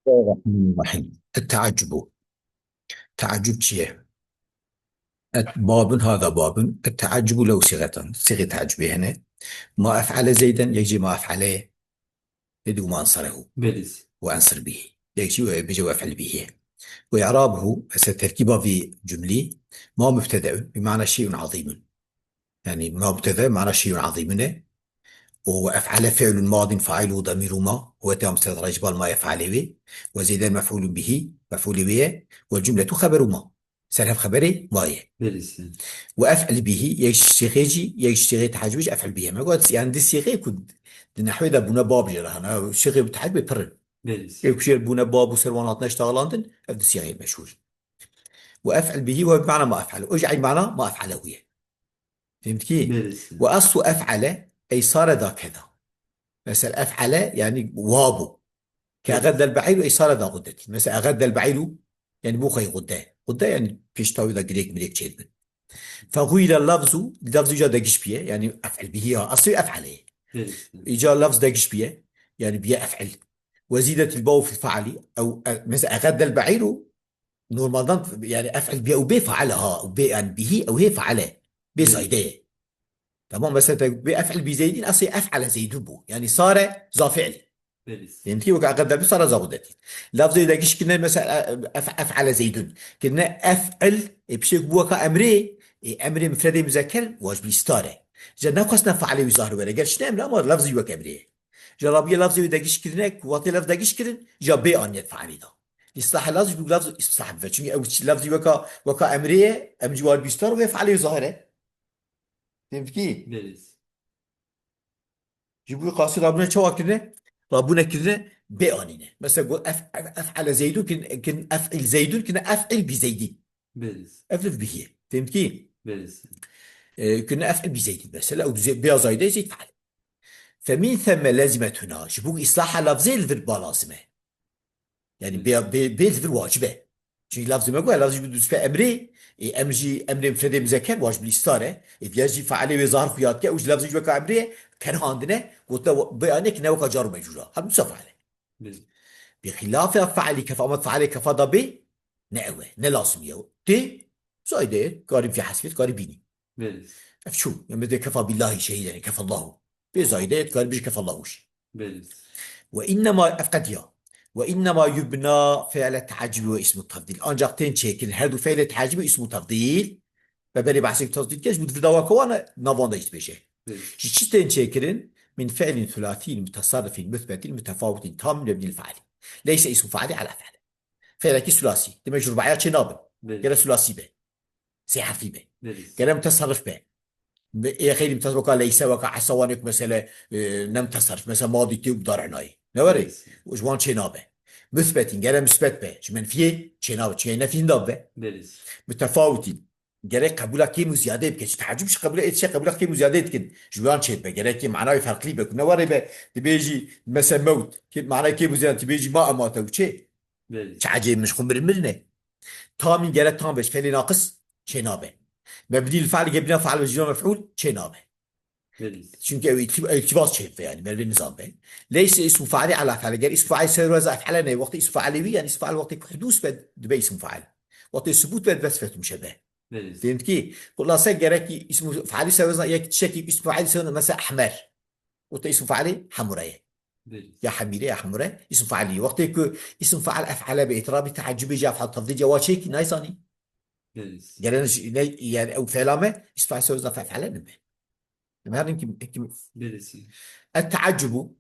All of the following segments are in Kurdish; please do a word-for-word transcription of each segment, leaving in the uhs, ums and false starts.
Bismillahirrahmanirrahim. Teaccübu. Teaccüb çi ye? Et babun, hada babun. Et teaccübu lehu sîgatan. Sîgê teaccübê hene. Ma ef'ale Zeyden, yek jî ma ef'ale. Êdî û ma enserehu. Belê. Ve ensir bihî. Yek jî we bêje we ef'il bihî. Ve i'rabuhu, mesela terkîba vî cumlî, ma mübtedeun, bi mana şeyun azîmun. Yani ma mübtede, mana şeyun azîmun e. O ve ef'ale fi'lun madin failuhu damiru ma, ve te mübtede racibal ma ef'ale wê. Ve Zeyden mef'ulun bihî, mef'ulê wê ye. Ve cumletu xeberu ma. Ser hev xeberê ma ye. Belê. Ve ef'il bihî, yek ji sîgê jî, yek ji sîgê teaccübê jî ef'il bihî. Me got, yani di sîgê ku di nehwê de bûne bab jê re hene. Sîgê teaccübê pir in. Belê. Yek ku jê bûne bab û ser wan hatine iştaxlandin, ev di sîgê meşhûr. Ve ef'il bihî ve bi mana ma ef'ale. O jî eyn mana ma ef'alehu ye. Fehmtkî? Belê. Ve aslu ef'ale, ey sare da keda. Mesela ef'ale, yani wa bû. Ke Evet. egeddel be'iru, ey sare da guddetî. Mesela egeddel be'iru, yani bû xey gudde. Gudde yani pêştawî da girêk mirêk çêdibin. Feguyile lafzu, lafzu ca degiş biye, yani ef'il bihî ya, aslu ef'ale ye. Belê. Îca lafz degiş biye, yani biye ef'il. Ve zîdetil bawu fil fe'ali, ew, e, mesela egeddel be'iru, normaldan yani ef'il biye û bê fe'ale ha, û bê yani bihî, ew hê fe'ale. Bê Belê. zayde ye. Tamam, mesela te bê ef'il bi Zeydin, asê ef'ale Zeydun bû. Yani sare za fi'li. Belê. Fehmtî? Weke eqedde bi sare za gudetî. Lafzê de giş kirine mesela, e, ef-, ef'ale Zeydun. Kirine ef'il, e, pişek bû weka emrê, e, emrê mifredê muzekker, waj bi istar e. Ca nexwestine fe'lê wî zahir were. Gerçi ne emre ama lafzî wek emrê ye. Ji rabiye lafzê wî degiş kirine, ku wextê lafz degiş kirin, ja bê aniyet fe'lî da. Îslahê lafz ji bo lafz îslah bibe. Çünkü ew çi lafzî weka, weka emrê ye, em ji war bîstar wê fe'lê zahir e. Fehmkî? Belê. Ji bo qasî rabûne çawa kirine? Rabûne kirine bê anîne. Mesela got ef-, ef-, ef'ale Zeydun kin, kin ef'il Zeydun kin ef'il bi Zeydin. Belê. Ef'il bihi. Fehmkî? Belê. E, kin ef'il bi Zeydin mesela. Ew zê-, bê zayde Zeyd fe'l. Fe min themme lezimet huna. Ji bo îslaha lafzê li vir ba lazim e. Yani bê, bê, bê li vir wacib e. Çünkü lafzê me got, lafzê ji bo dûspê emrê, e, emr jî emrê mufredê muzekker, waj bi îstar e. E, diya jî fe'lê wê zahir xuya dike, û ji lafzê ji weka emrê ye, kerhandine, gotine we-, bê anê ki ne weka car û mecrûr a. Hemdûsa fe'l e. Belê. Bi xilafê fe'lî kefa, ama fe'lê kefa da bê, ne ew e, ne lazim ye. Tê, zayde ye, karî vî hesbê, karî bînî. Belê. Ev çû, ya me de kefa billahî şehîden, kefa Allahu. Bê zayde ye, karî bijî kefa Allahu jî. Belê. Ve innema, ev qediya. Ve innema yubna fe'le teaccübî ve ismu tefdîl. Ancak tên çêkirin her du fe'lê teaccübî û ismu tefdîl. Ve berê behsê tefdîl kir, ji bo di vir de weke wan e, navanda jî dibêje. Belê. Ji çi tên çêkirin? Min fe'lin thulâthîn mutasarrifîn muthbetin mutefawitîn tam mebnî lil fe'lî. Leyse ismu fe'lî ala fe'lî. Fe'lekî sulâsî. Demek ji rubaya çê nabin. Belê. Gere sulâsî be. Sê herfî be. Belê. Gere mutasarrif be. Be-, ê xeylî mutasarrif weka leyse, weka esa, wan ê ku mesele, e, ne mutasarrif. Mesela madî tê û bi dar hinayê. Ne were? Belê. Û ji wan çê nabe. Musbetîn, gere musbet be. Ji menfiyê çê nabe. Çiyê nefî hinda be. Belê. Mutefawitîn. Gerek qebûla kêm û ziyadeyê bike. Ji teacub ji qebûla ê dişe qebûla kêm û ziyadeyê dikin. Ji wan çê dibe. Gerek kê manayê ferqlî be. Ku ne were be, dibêjî, mesela mewt. Kê manayê kêm û ziyadeyê, dibêjî ma emate û çê. Belê. Çi ecêb min ji xwe mirin mirin e. Tamîn gere tam be, ji felê naqis çê nabe. Mebnî li fe'l ge bîna fe'l ve jîna mef'ûl çê nabe. Belê. Çünkü ew îltî-, ew îltîbas çê dibe yani, mevlê nizam be. Leyse ismu fe'lî ala fe'lî. Ger ismu fe'lî ser weza ef'ele ne, wextê ismu fe'lê wî, yani ismu fe'l wextê ku hudûs be, dibe ismu fe'l. Wextê subût be, dibe sifetû muşebbe. Belê. Fehmtkî? Xulase gerekî ismu fe'lî ser weza, yek tiştekî ismu fe'lî ser weza, mesela ehmer. Wextê ismu fe'lî hemûre ye. Belê. Ya hemîre ya hemûre, ismu fe'lî. Wextê ku ismu fe'l ef'ele be, îtirabî teaccubê jî ef'al tefdîl jî wa çêkî nayzanî. Belê. Gelen jî ne, yani ew fe'la me, ismu fe'l ser weza ef'ele nibe. Em herin kim, kim Belê. Et teaccubu,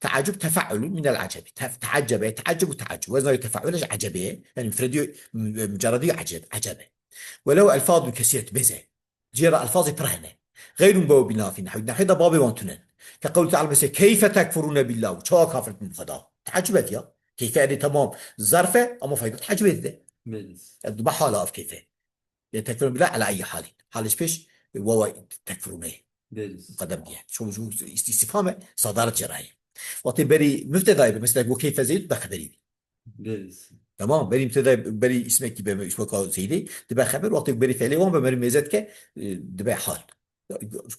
teaccub tefe'ulun minel acebi. Te-, teaccebe, teaccub û teaccub. Wezna tefe'ule ji ecebe ye. Yani mufredi, mu-, mucerredi eceb, ecebe. Welew elfazun kesiret beze. Cêra elfazê pir hene. Xeyrun bew bi nafî nehwî. Nehwê de babê wan tune. Ke qewlî teala mesela, "Keyfe tekfurûne billâh." Çawa kafir dibin bi Xweda? Teaccub e ya. Keyfe erê temam zarf e, ama fayda teaccubê dide. Belê. E, dibe hala ev keyfe. Ya tekfurûne billâh ala eyyi halin. Halê ji pêş, e, wawa tekfurûne ye. Belê. Qedem diye. Şu, şu ist-, istifham e, sadaret cerayê. Wextê berî müftedayê be, mesela, "Got keyfe Zeyd", be xeberî bî. Belê. Tamam, berî müfteda, berî ismekî be, weka Zeydê, dibe xeber, wextê berî fe'lê wan be, berî mêze dike, e, dibe hal.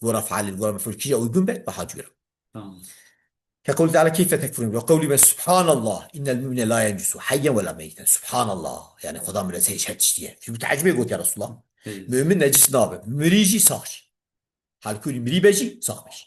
Gora fe'lê, gora mef'ûl kî ya uygun be, be hal cûra. Tamam. كقوله تعالى: كيف تكفرون؟ وقوله: سبحان الله، إن المؤمن لا ينجس حيا ولا ميتا. سبحان الله. Yani Xweda minezzeh ji her tiştî ye. Ji bo teecibê got ya Resulullah. Mümin necis nabe. Mirî jî sax jî. Halkû mirî be jî sax be jî.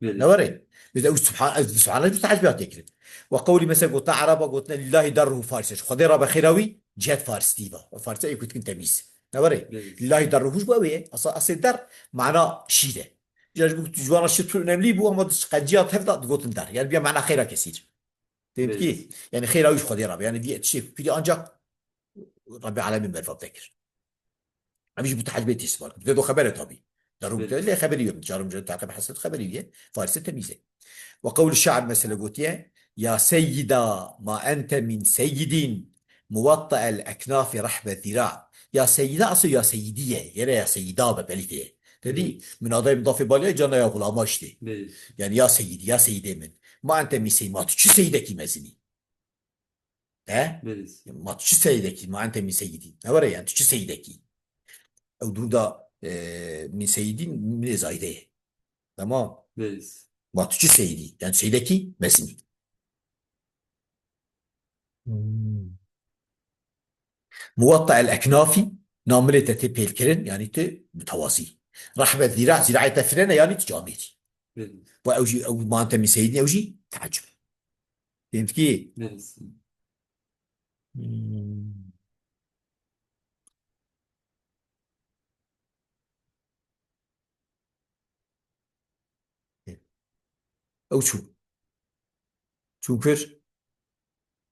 Ne were? Biz ew subhan-, ew subhanallah, bi teecibê hatiye kirin. Ve qewlî mesela gotina Eraba, gotina lillahi darruhu Farisa. Ji Xwedê re be xêra wî, cihet Faris dî va. Farisa ê ku dikin temîz. Ne were? Lillahi darruhu ji bo ew ê. Asa, asê dar, mana şîr e. Ca ji bo ji wana şîr pir önemlî bû, ama di qenciya tev de digotin dar. Yani biya mana xêra kesîr. Têmkî? Yani xêra wî ji Xwedê re be. Yani vî tiştê ku kirî ancak Rabbê Alemîn berfa bide kir. Em jî bi teecibê tê sibar. Bi te do xeber e tabî. Darum te lê xeberî ye. Carum carum taqib hesed xeberî ye. Farise temîz e. Ve qewli şair mesela gotiye: يا سيدا ما أنت من سيد موطأ الأكناف رحب الذراع. Ya seyida asıl ya seyidiye. Yere ya seyida be belî tê. Dedi, minadayê mudafê balî ye, cana ya xulama işte. Yani ya seyidi, ya seyidê min. Ma ente min seyid, ma tu çi seyidekî mezinî? He? Ma tu çi seyidekî? Ma ente min seyidî. Ne were yani, tu çi seyidekî? Ew durda, e, min seyidî, min ê zayde ye. Tamam. Ma tu çi seyidî? Yani seyidekî mezinî. Muwatta el eknafî, namilê te tê pêlkirin, yani tu mutewazî. Rahbe zîra, zîraê te firene, yani tu camêrî. Ve ew jî, ew ma ente min seyidî, ew jî teecib. Fêmkî? Hmm. Ew çû. Çû kir.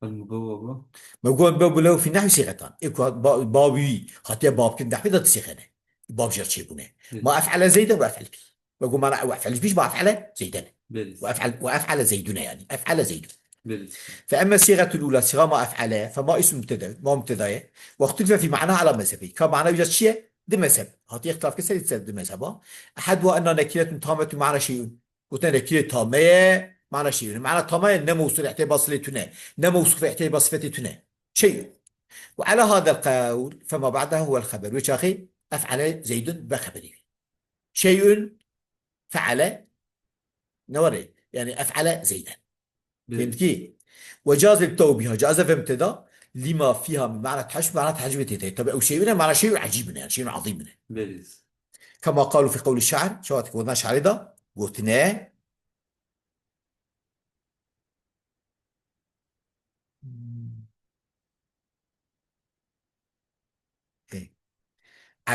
المبوب. Mebûbe lehu fî nehwî sîxetan. Ê ku ba-, bab wî hatiye babkirin nehwî de di sîxe ne. Bab jê re çêbûne. Ma ef'ele Zeyden ve ef'el bî. Ve got mana ew ef'el bî, ma ef'ele Zeyden. Ve ef'el, ve ef'ele Zeydune yani. Ef'ele Zeydun. Fe emme sîxetul ula, sîxa ma ef'ele, fe ma ismu mübteda, ma mübteda ye. Ve ihtulife fî ma'naha ala mezhebeyn. Ka mana wî çi ye? Di mezheb. Hatiye ihtilaf kir ser di mezheba. Ehaduha enna nekiretun tametun mana şeyun. Gote nekire tame ye, mana şeyun. Mana tame ye, ne mewsûf ihtiyacê ba silê tune. Ne mewsûf ihtiyacê ba sifetê tune. Şeyun. Ve ala hadel qewl, fema ba'dehu huvel xeber. Wê çaxê ef'ale Zeydun be xeberî. Şeyun fe'ale, ne were? Yani ef'ale Zeyden. Fehmtî? Ve caze li tewbiha, caze ve mübteda, lima fiha min mana te'cib, mana te'cibê tê de. Tabi ew şeyun e, mana şeyun ecîbun e, yani şeyun azîmun e. Kema qalu fi qewli şair, şawat gotina şairê de, gotine. Ê.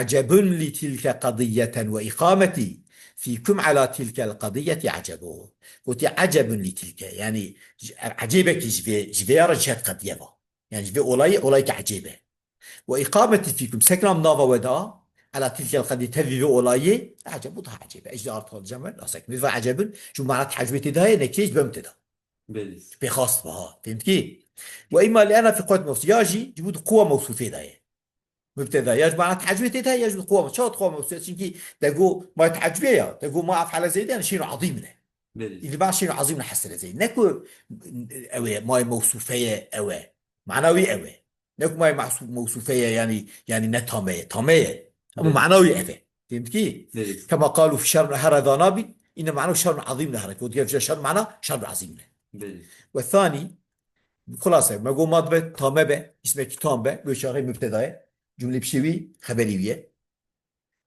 Ecebun li tilke qadiyeten ve iqameti. Fîkum ala tilkel qadiyeti ecebu. Gotî ecebun li tilke. Yani, ecêbekî ji vê, ji vê ya re cihet qediye va. Yani ji vê olayê, olayeke ecêb e. Ve iqameti fîkum, sekna min nava we da, ala tilkel qedî tevî vê olayê, eceb, bu daha ecêb e. Ecde artık alacağım ben, nasıl? Min va ecebun, ji mana te'cibê tê de heye, nekirê ji bem tê de. Pê xast be, ha. Fehmtî? Ve imma li ena fi quwwet mewsûf. Ya jî, ji bo di quwa mewsûfê de ye. Mübteda, ya ji mana te'cibê tê de heye, ya ji bo di quwa mewsûf. Çawa di quwa mewsûfê? Çünkü te got, ma te'cibê ya, te got, ma ef'ale Zeyden, şeyun azîmun e. Îdî ma şeyun azîmun hesile Zeyd. Ne ku ew e, ma mewsûfe ye, ew e. Mana wî ew e. Ne ku ma mewsû-, mewsûfe ye, yani, yani ne tame ye. Tame ye. Ama mana wî ev e. Fehmtî? Kema qalu fi şerrun, here da nabî, îne mana şerrun azîmun here. Got ya şerr mana şerrun azîmun e. Ve thani, xulase, me got ma dibe tame be, ismekî tam be, wê çaxê mübteda ye. Cumlê piştê wî xeberî wî ye.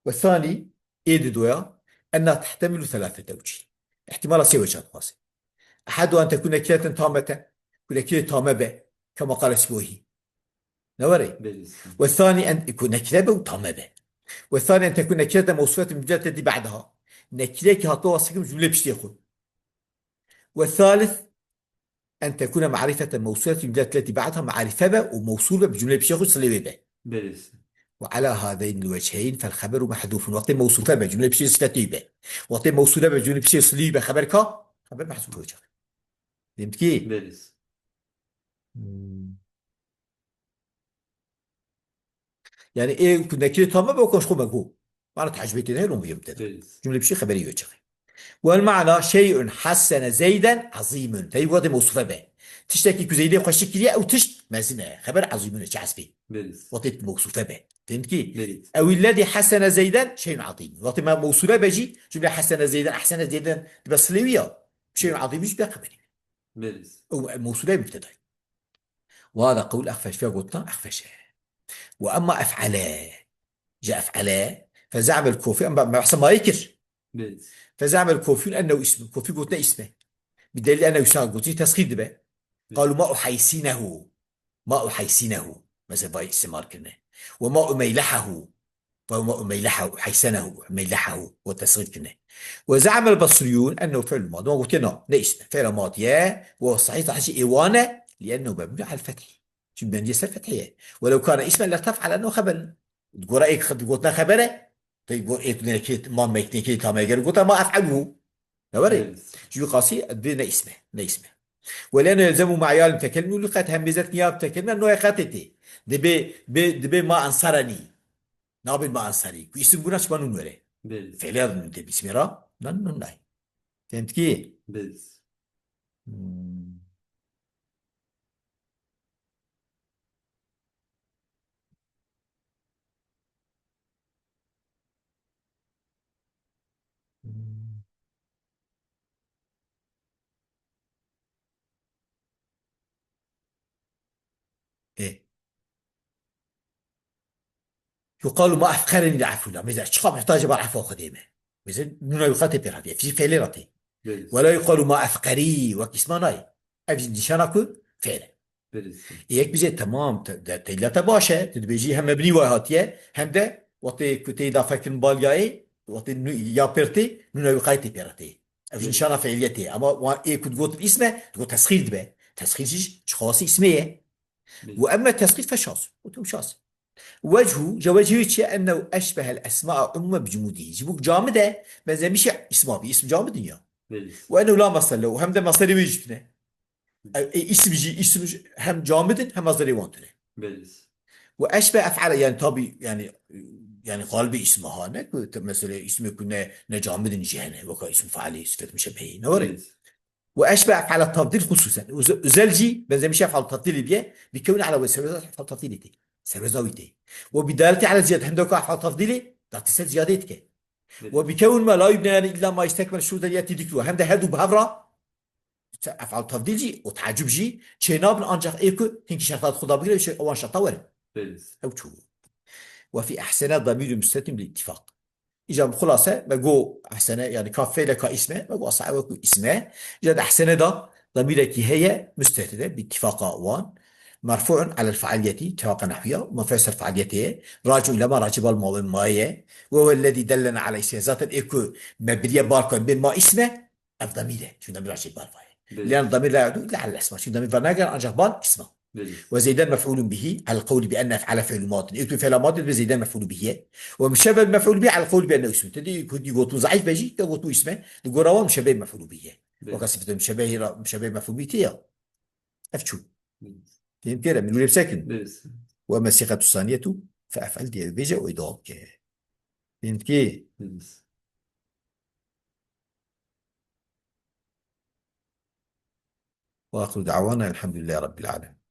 Ve thani, ê didoya, enna tehtemilu thelâthe tewcîh. Îhtimala sê weça dixwaze. Ehaduha en tekûne nekireten tameten, ku nekirê tame be, kema qale Sibawîhî. Ne were? Ve thani en, ku nekire be û tame be. Ve thani en tekûne nekireten mewsûfeten bi cumleti ba'daha. Nekireyekî hatiye wasifkirin bi cumlê piştê xwe. Ve thalith, en tekûne marîfeten mewsûleten bi cumleti letî ba'daha, marîfe be û mewsûl be bi cumlê piştê xwe silê wê be. Ve ala hazeynil wechheyn fel xeberu mehdûfun. Wextê mewsûfe be, cumlê piştê sifetê be. Wextê mewsûle be, cumlê piştê silî be, xeber ka? Xeber mehzûf wê çaxê. Fehmtî? Hmm. Yani ê ku nekirê tame be, o xwe me got. Mana te'cibê tê de heye, lom biyim tê de. Cumlê piştî xeberî wê çaxê. Wel mana şeyun hessene Zeyden azîmun. Tevî wextê mewsûfe be. Tiştekî ku Zeydê xweşik kiriye, ew tişt mezin e. Xeber azîmun e, çi hesbê. Wextê mewsûfe be. Fehmtî? Ew illezî hessene Zeyden şeyun azîmun. Wextê me mewsûle be jî, cumle hessene Zeyden, ehsene Zeyden dibe silê wî ya. Şeyun azîmun jî be xeberî. Belê. Ew mewsûlê mübtedayê. Ve hada qewl exfeş, vê gotina exfeş e. Ve emma ef'ale, ji ef'ale, fe ze'mel Kufî, em behsa mayê kir. Belê. Fe ze'mel Kufîyûn ennehu ism, Kufî gotine ism e. Bi delîl ennehu ism, gotinî tesxîr dibe. Belê. Qalu ma uhaysînehu. Ma uhaysînehu. Mesela vay istimal kirine. Ve ma umeylehehu. Ve ma umeylehehu, haysenehu, umeylehehu. Ve tesxîr kirine. Ve ze'mel Basriyûn ennehu fi'l madi. Ama gotiye na, ne ism e. Fi'l madi ye. Ve sahîh, sahîh ê wan e. Li'ennehu mebnî al fethî. Çünkü mebnî ser fethî ye. Ve lew kâne ismen lertef'ale ennehu xeber. Gora êk xed-, gotina xeber e. Tey go-, êk nekê, ma meknekê tamê ger gota ma ef'aluhu. Ne were? Evet. Çünkü qasî dibê ne isme, ne isme. Ve lene yelzemu ma'yal mütekellim nû liqet hem bezet niya mütekellim noya qetê tê. Dibê, be, dibê ma ensarani. Nabê ma ensari. Ku isim bûna çima nûn were? Belê. Fele nûn tê ismê ra? Nan, nan nay. Fehmt ki? Belê. Hmm. Hmm. E. Yuqalu ma efqerenî li efûla. Mesela çiqa muhtacê bar efa Xwedê me. Mesela nûna yuqa tê pê hatî. Fî fêlê ra tê. Belê. Wela yuqalu ma efqerî, wek îsma nayê. Ev jî nîşana ku fêl e. Belê. Yek bijê temam, te, de, teyla te baş e. Tu dibêjî hem mebnî way hatiye, hem de wextê ku tê îdafe kirin baliyayê, wextê nû, ya pêr tê, nûna yuqayê tê pê re tê. Ev jî Belê. nîşana feîliyetê ye. Ama wan ê ku digotin îsm e, digot tesxîr dibe. Tesxîr jî çiqasî îsmê ye. Belê. Û emme tesxîr fe şaz. Û tu şaz. Wechu, ji wechê wê çi ye? Ennehu eşbehel esma'a umumen bi cumudî. Ji bo camid e, benzemişe îsma bî. Îsm camid in ya. Belê. Û ennehu la mesel lehu. Hem de meselê wê jî tune. E, e, îsim jî, îsim jî hem camid in, hem meselê wan tune. Belê. Û eşbe ef'ale, yani tabi, yani, yani galibê îsma ha, ne ku te mesela îsmê ku ne, ne camid in jî hene, weka îsim failê, sifet müşebbehî. Ne were? Belê. Ve eşbe ef'ale tafdîl hususen. Öze-, özel jî benzemiş ef'al tafdîlê biye, bi kewne ala ve sebeza ef'al tafdîlê tê. Sebeza wî tê. Ve bi daleti ala ziyade hem de ka ef'al tafdîlê, datî ser ziyade dike. Evet. Ve bi kewne ma la yubne yani illa ma istekmel şurutiyeti dikru. Hem de her du bi hev ra, ef'al tafdîl jî, o teacub jî, çê nabin ancak ê ku hinkî şertat xwe da bigire, şey, ewan şerta were. Evet. Ew çû. Ve fi ehsene damîrun müstetir bil ittifak. Îca bi xulase, me got ehsene, yani ka fêle ka îsme, me got asa ew ku îsme. Îca di ehsene da damîrekî heye, müstetir e, bi ittifaqa wan. Merfu'un alel faaliyeti, ittifaqa nahwiya, merfu' ser faaliyetê ye. Raci'u ila ma, raci bal ma ve ma ye. Ve huve lezî dellena aleyh isme. Zaten ê ku me biriye bar kan bên ma îsme, ev damîr e. Çünkü damîr raci bal va ye. Belê. Lian damîr la ya'udu illa alel esma. Çünkü damîr va nagel ancak bal îsma. Belê. Ve Zeyden mef'ulun bihi, al qawli bi enne ef'ale fi'lu madin. Ê ku fela madin bi Zeyden mef'ulu bihi ye. Ve müşebbeh mef'ulu bihi, al qawli bi enne ismun. Tedî ku dî gotun zayıf bejî, ke gotun isme, di gora wan müşebbeh mef'ulu bihi ye. Belê. Weka sifetin müşebbeh ra, müşebbeh mef'ul bihi tê ya. Ev çû. Belê. Fehim kere, min wile bisekin. Belê. Ve emme sîqetu saniyetu, fe ef'el diye bêje, o dewam ke. Fehim ki? Belê. Ve ahiru da'wana elhamdülillahi rabbil alemin.